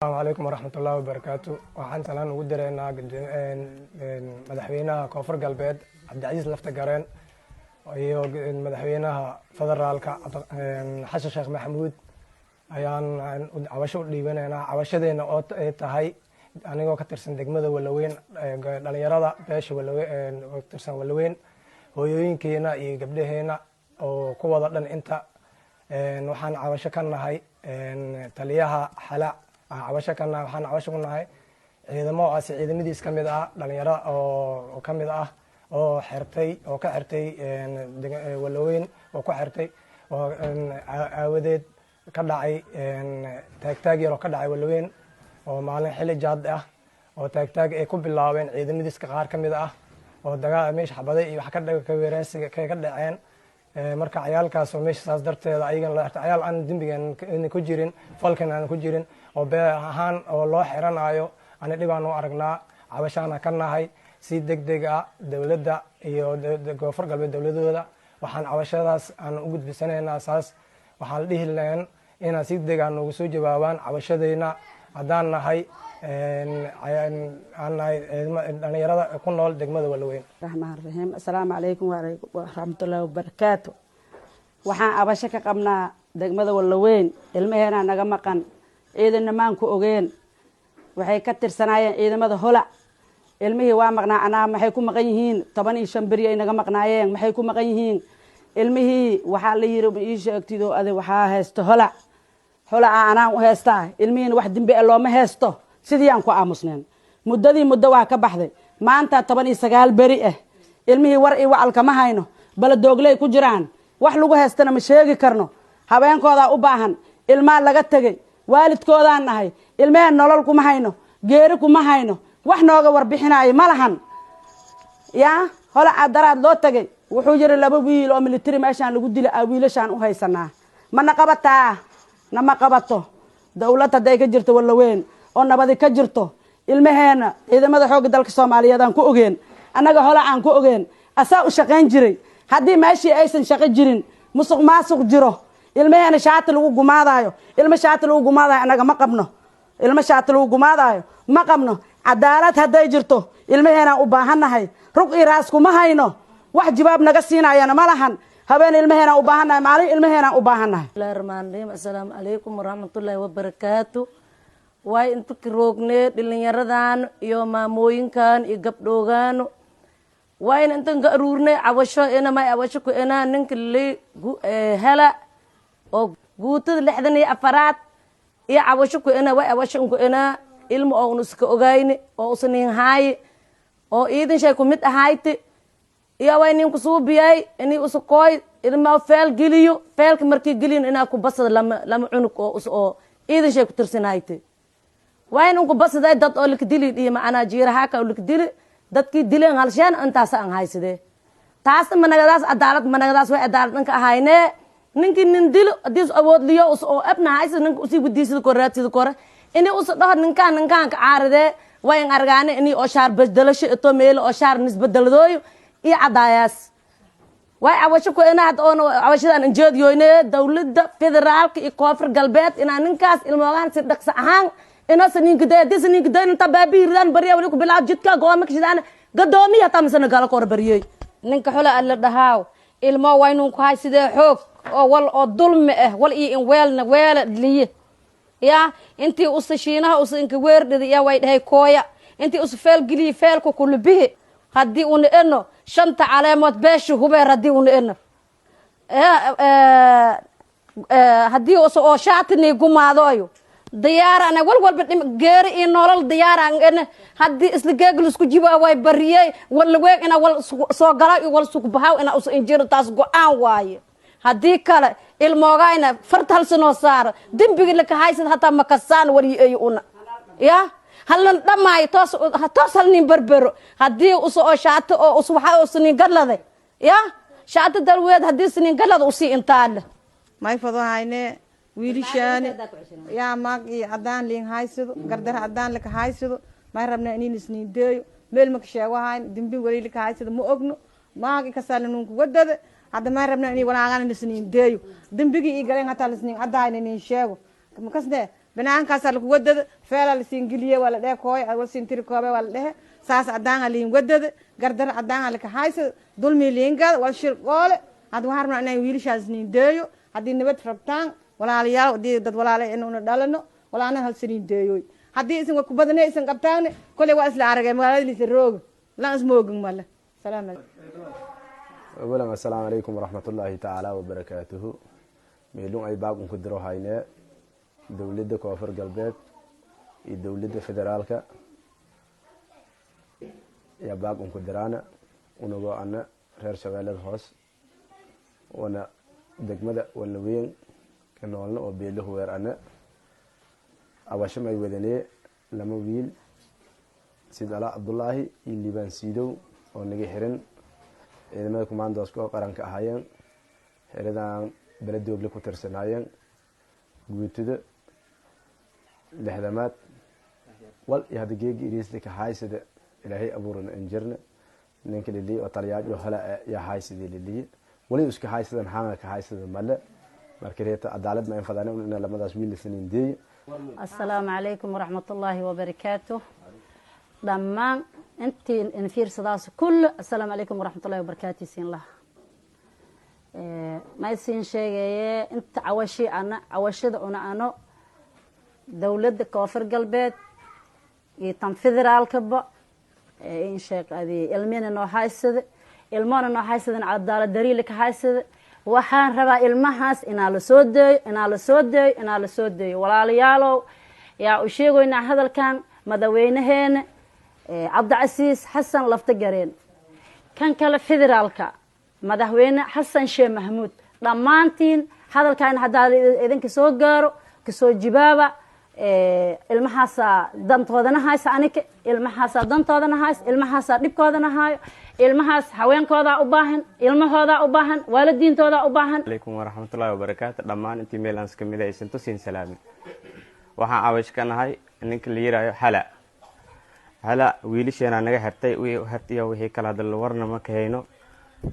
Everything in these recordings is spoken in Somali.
Asalaamu calaykum waraxmat ullahi wabarakaatu. Waxaan salaan ugu direynaa madaxweynaha Koonfur Galbeed, Cabdicasiis Lafta Gareen, iyo madaxweynaha federaalka, Xasan Sheekh Maxamuud, ayaan cabasho u dhiibanaynaa. Cabashadeena oo ay tahay, anigoo ka tirsan degmada Walaweyn, dhalinyarada beesha Walaweyn oo tirsan Walaweyn, hooyooyinkeena iyo gabdhaheena oo ku wada dhan inta, waxaan cabasho ka nahay taliyaha xala cabasho ka nahay. Waxaan cabasho ku nahay ciidamo aasi ciidamadiis ka mid ah, dhalinyaro oo ka mid ah, oo xirtay oo ka xirtay Walaweyn, oo ku xirtay oo aawadeed ka dhacay taagtaag yar oo ka dhacay Walaweyn, oo maalin xili jaad ah oo taagtaag ay ku bilaabeen ciidamadiiska qaar ka mid ah, oo dagaal meesha xabaday iyo wax ka weeraansiga ka dhaceen. Marka ciyaalkaas oo meesha saas darteeda ayagana loo xirtay, ciyaal aan dembigan ku jirin, falkan aan ku jirin, oo bee ahaan oo loo xiranayo, ani dhibaan u aragnaa, cabashaana ka nahay. Si deg deg ah dowladda iyo Koonfur Galbeed dowladooda waxaan cabashadaas aan u gudbisanaynaa. Saas waxaan la dhihi lahayn inaan si deg ah noogu soo jawaabaan cabashadeyna, haddaan nahay aan nahay dhalinyarada ku nool degmada Walaweyn. Raxmaan raxiim. Assalaamu calaykum waraxmatullaahi wabarakaatu. Waxaan cabasho ka qabnaa degmada Walaweyn. Ilmaheenaa naga maqan, ciidanna maan ku ogeen. Waxay ka tirsanaayeen ciidamada Holac. Ilmihii waa maqnaa. Anaa maxay ku maqan yihiin? 15 beri ay naga maqnaayeen. Maxay ku maqan yihiin ilmihii? Waxaa la yiri, ma ii sheegtido adi, waxaa haysto Holac. Holaca anaan u heystaa. Ilmihiina wax dembi e looma heesto. Sidii aan ku aamusneen muddadii, muddo waa ka baxday. Maanta 19 beri ah ilmihii war iyo wacal kama hayno. Baladoogley ku jiraan, wax lagu haystana ma sheegi karno. Habeenkoodaa u baahan, ilmaa laga tegay, waalidkoodaan nahay. Ilmaheen nolol kuma hayno, geeri kuma hayno, wax nooga warbixinaayo ma lahan. Yaa Holaca daraad loo tagay, wuxuu yiri laba wiil oo military meeshaan lagu dila a wiilashaan u haysanaa. Mana qabataa? Nama qabato. Dawlad hadday ka jirto Walaweyn oo nabadi ka jirto, ilmaheena ciidamada xoogga dalka Soomaaliyeed aan ku ogeen, annaga Holacaan ku ogeen, asaa u shaqayn jiray. Haddii meeshii aysan shaqo jirin, musuq maasuq jiro, ilmaheena shaati lagu gumaadaayo, ilmo shaati lagu gumaadayo annaga ma qabno. Ilmo shaati lagu gumaadaayo ma qabno. Cadaalad hadday jirto, ilmaheenaan u baahannahay. Rug iyo raas kuma hayno, wax jawaab naga siinayana ma lahan. Habeen ilmaheenaan u baahannahay, maalin ilmaheenaan u baahannahay. Bismillahi raxmaan raxiim. Assalaamu calaykum waraxmatullaahi wabarakaatu. Waay inta ka roognee dhalinyaradan iyo maamooyinkan iyo gabdhoogaano, wayna intan ka aruurnay cabasho ina may cabasho ku inaa ninka li hela oo guutada 64aad iyo cabasho ku ina. Way cabasho ku inaa ilmo oo iska ogayni oo usanin haayi oo iidin shay ku mid ahayti iyo way ninku suubiyay inay usakooy ilma feel geliyo. Feelka markii geliyin inaa ku basada lama cunug oo us oo iidin shay ku tirsanayte. Waa in ku basaday dad oo likadili dhihi, macnaa jiirahaaka oo likadili, dadkii dileen halsheen intaasa aan haysadee. Taasna managadaas cadaalad, managadaas way cadaalad dhanka ahaynee. Ninkii nin dilo, haddii awood liyo us oo abna haysa, ninka usii wadiisida kore, raadsida kore, ini usa dhaho ninkaan ka caaridee. Waa in argaane ini oo shaar bedelasho ito meelo oo shaar nisbedeladooyo iyo cadaayaas. Way cabasho ku ina hadda oona cabashadan anjeediyoyne dowladda federaalka iyo Koonfur Galbeed inaa ninkaas ilmoogaan si dhaqso ahaan inasa ninka day. Haddii ninka day inta baabihiridaan barya wali ku bilaab jidka gooma kashidaan gadoomiya hataa misana gala kor bariyey. Ninka xula alla dhahaaw ilmo waynun ku hay sidee xoog oo wal oo dulmi ah, wal iyo in weelna weela liye. Yaa intii usa shiinaha usa inka weerdhida, yaa way dhahay kooya, intii usa feel geliye, feelka kula bihi. Haddii una eno shanta caleemood beesha hubeer, haddii una eno, haddii usa oo shaatini gumaadooyo, diyaarana wal walba geeri iyo nolol diyaaraan ene. Haddii isla geeg lisku jiba way bariyey wala weeg ina wal soo gala iyo wal sugu bahaw ina usa injiro, taas go-aan waaye. Haddii kale ilmoogayna farta hal sanoo saara, dembiga laka haysad hataa makasaan wali eyo una ya halan dhamaayo, toos toos hal nin berbero. Haddii usa oo shaato oo us waxa usa nin gadladay ya shaato dalweed, haddii sinin gadlada usii intaale. May fado hayne wiilishaani yaa maag iyo cadaan liin haysado, gardar cadaan laka haysado. May rabna inin isniin deeyo, meel maka sheego hayn, dembi wali laka haysado ma ogno, maagi kasaala nunku wadada. Hadda may rabna ini walaagan lisniin deeyo, dembigii ii galeen hataa lisniin cadahayna inin sheego makasne. Binaankaasaa laku wadada, feelaa lasiin geliye, waa la dhehe kooy, wal siin tiri koobe, waa la dhehe saas cadaanga liin wadada, gardar cadaanga laka haysada, dulmii liin gada, wal shirqoole. Hadda waxaan rabnaa inaan wiilashaas niin deeyo. Haddii nabad rabtaan, walaalayaal, haddii dad walaala inuuna dhalano, walaana halsaniin deeyoy. Haddii isan ku badane isan qabtaane, koley waa isla aragay magaalada liisa rooga lan ismoogin male. Salaam. Awalan, assalaamu calaykum waraxmatullaahi tacaala wabarakaatuhu. Meelun ay baaqun ku diro haynee dowladda Koonfur Galbeed iyo dowladda federaalka yaa baaqun ku diraana, unagoo ana reer Shabeellada Hoos, wana degmada Walaweyn ka noolna oo beelo Huweer. Ana abasho may wadanee lama wiil, Sidala Cabdullaahi iyo Liibaan Siidow, oo naga xiran ciidamada kumaandooska oo qaranka ahaayeen, xeradan Beledoogle ku tirsanaayeen, guutada lixdamaad. Wal iyo hadda geegi iriisli ka haysada Ilaahay abuurana injirna ninka liliye oo taliyaajo hala yaa haysadii liliye, wali iska haysadan haanga ka haysada male. Marka reeta cadaalad ma infadaan ina lamadaas wiil lisanin deeye. Assalaamu calaykum waraxmatullaahi wabarakaatuh. Dhammaan intii infiirsadaas kull, assalaamu calaykum waraxmatullahi wabarakaatu. Siin laha ma siin sheegaye inta cawashi ana cawashada una ano dowladda Koonfur Galbeed iyo tan federaalkaba in sheeg adi ilmina noo haysada, ilmona noo haysadan, cadaalad dariila ka haysada. Waxaan rabaa ilmahaas inaa la soo deeyo, inaa la soo deeyo, inaa la soo deeyo. Walaalayaalow, yaa u sheegoynaa hadalkan madaxweynaheena Cabdicasiis Xasan Laftagareen, kan kale federaalka madaxweyne Xasan Sheekh Maxamuud. Dhammaantiin hadalkan haddaa idinka soo gaaro, kasoo jibaaba. Ilmahaasaa dantoodana haysa, anika ilmahaasaa dantoodana haysa, ilmahaasaa dhibkoodana haayo, ilmahaas haweenkoodaa u baahan, ilmahoodaa u baahan, waalidiintoodaa u baahan. Calaykum waraxmatullaahi wabarakaatu. Dhammaan intii meel aan iska mid aysan tusin salaamin. Waxaan cawash ka nahay ninka la yiraayo Hala Hala. Wiilasheenaa naga xirtay, wixii xirtay wixii kala hadal warna ma ka hayno.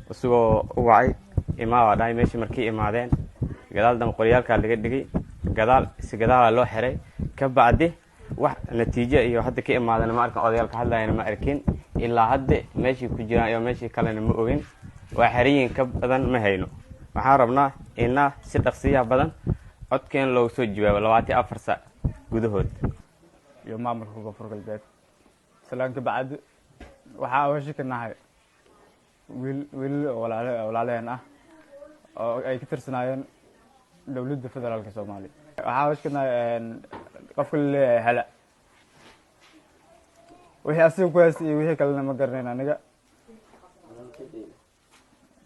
Isagoo u wacay imaa dhahay meeshii, markii imaadeen gadaal dama qoryaalkaa laga dhigay, gadaal si gadaalaa loo xiray. Ka bacdi wax natiijo iyo hadda ka imaadana ma arkin, odayaalka hadlayana ma arkin. Ilaa hadda meeshii ku jiraan iyo meeshii kalena ma ogin, waa xeriyin ka badan ma hayno. Waxaan rabnaa inaa si dhaqsiyaha badan codkeen loogu soo jawaabo 24 saac gudahood. Iyo maamulka Koonfur Galbeed, salaan ka bacdi, waxaa awasho ka nahay wiil wiilal oo walaalaheen ah oo ay ka tirsanaayeen dowladda federaalka Soomaaliya. Waxaa awasho ka nahay qofka la leeyahay Hala, wixii asiga ku haystay iyo wixii kalena ma garanayn aniga.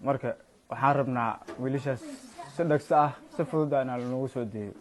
Marka waxaan rabnaa wiilashaas si dhagso ah, si fudud ah inaa lanogu soo deeyo.